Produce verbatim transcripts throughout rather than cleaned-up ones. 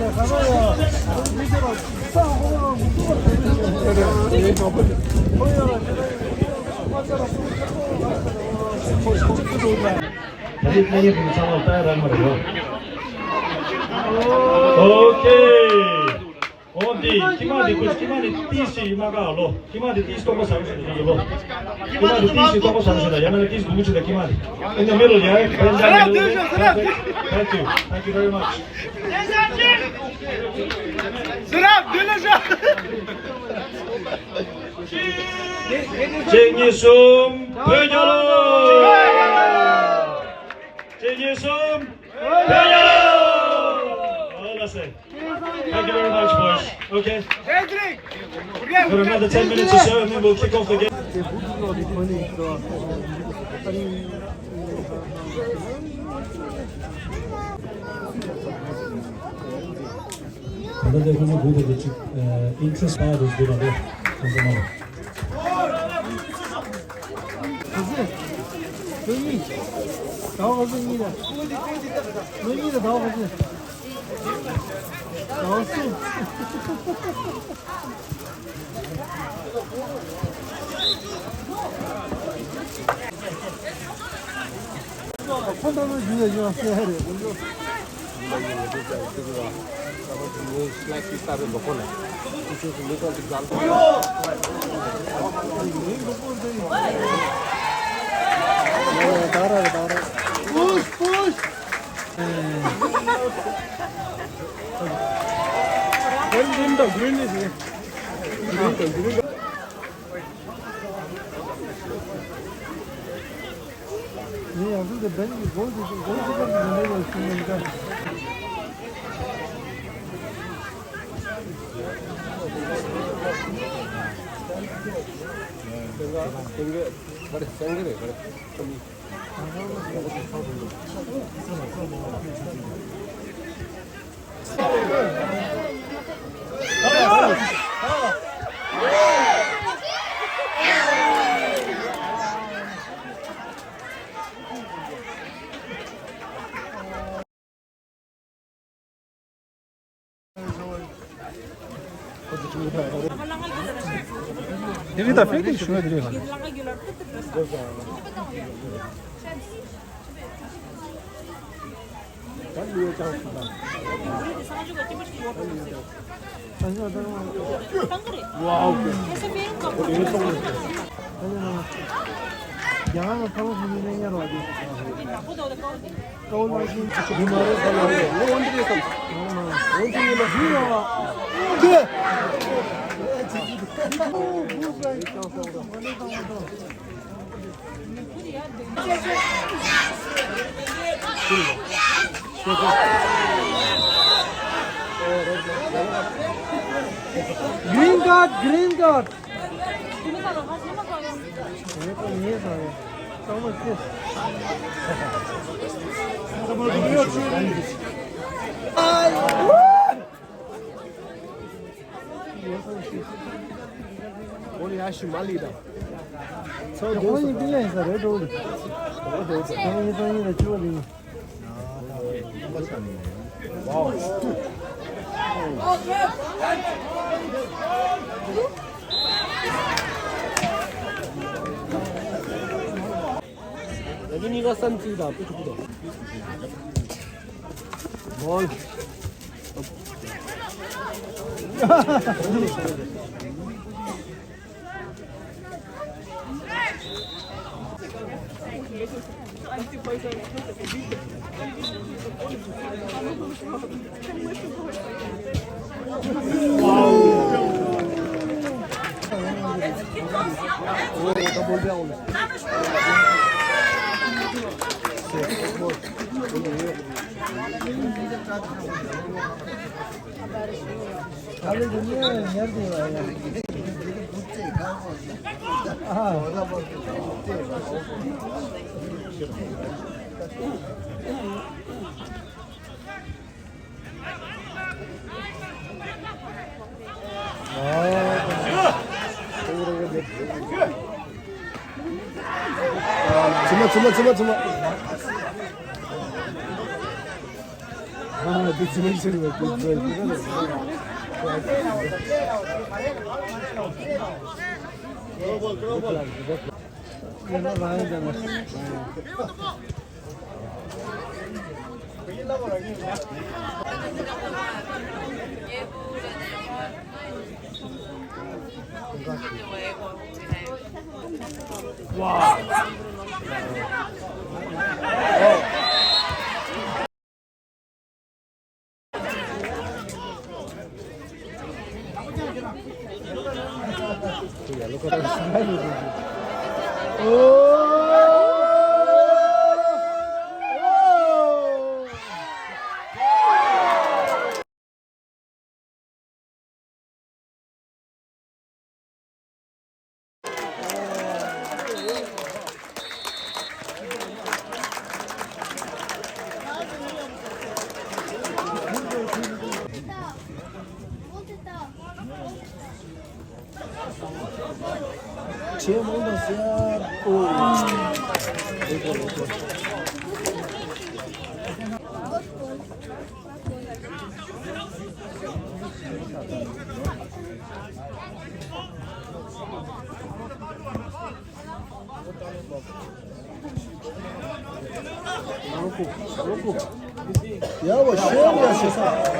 ད་རེས་ལྷན་རྒྱས་ཚང་མ་ལྟ་རག་མ་རེད་ཡོ། ཨོ་ཁེ། ཨོ་འདི་ཁྱི་མ་འདི་ཁོ་ཁྱི་མ་འདི་ཏིས་ཞིག་མ་ག་ལོ། ཁྱི་མ་འདི་ཏིས་ཏོག་པ་ཟ་རུ་ཞིག་ལོ། ཁྱི་མ་འདི་ཏིས་ཞིག་ཏོག་པ་ཟ་རུ་ཞིག་ལ་ཡང་ན་ཏིས་དགུ་ཞིག་ལ་ཁྱི་མ་འདི། In the middle, yeah? Thank you. Thank you very much. གཅིག་གཉིས་གསུམ། བོད་རྒྱལ་ལོ། གཅིག་གཉིས་གསུམ། བོད་རྒྱལ་ལོ། All the same. Thank you very much, boys. Okay. For another ten minutes or so, and then we'll kick off the game. ད་ལྟ་དེ་ཁོང་ཚོ་དགུ་དེ་གཅིག་ཨ་interest་པ་རེད་འདུག་ལ་དེ་ཁོང་ཚོ་མ་རེད། ཁ་ཟས། ལོ་གཉིས། ཟླ་བ་ཁ་ཟས་གཉིས་རེད། ལོ་གཉིས་རེད་ཟླ་བ་ཁ་ཟས། ཟླ་བ་གསུམ། Push, push. Green, green, green. Green card, green card. ཚུར་མ་ཚུར་མ་ཚུར་མ་ཚུར་མ། ཆེ་མོ་དང་སེ་ཨ། ཡ་བ་ཤེས་ཡ་ཤེས་ས།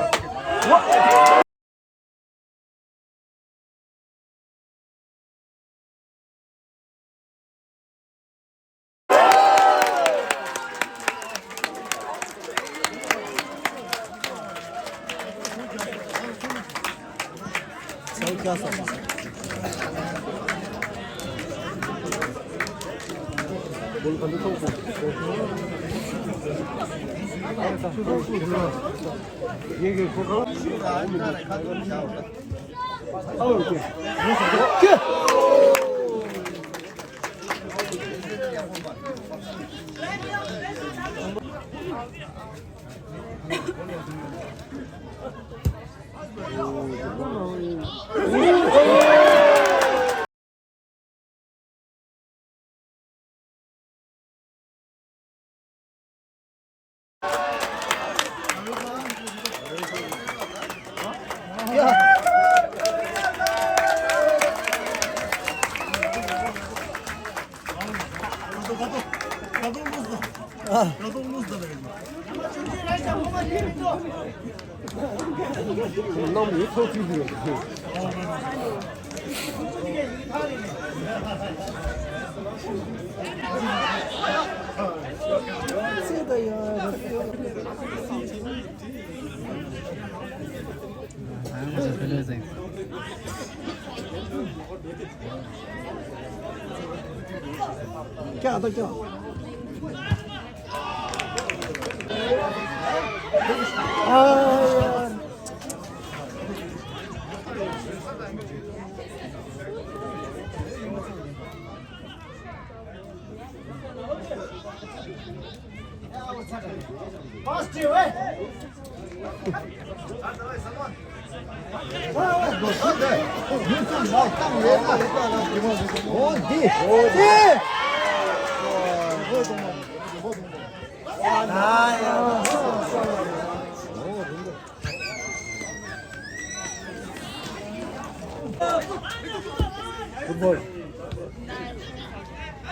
Football.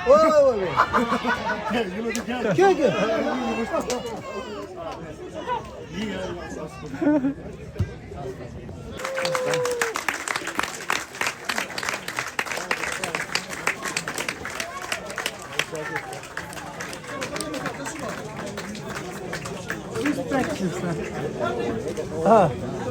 Oi, oi, oi, oi. Ke, ke. Respect yourself. Ah.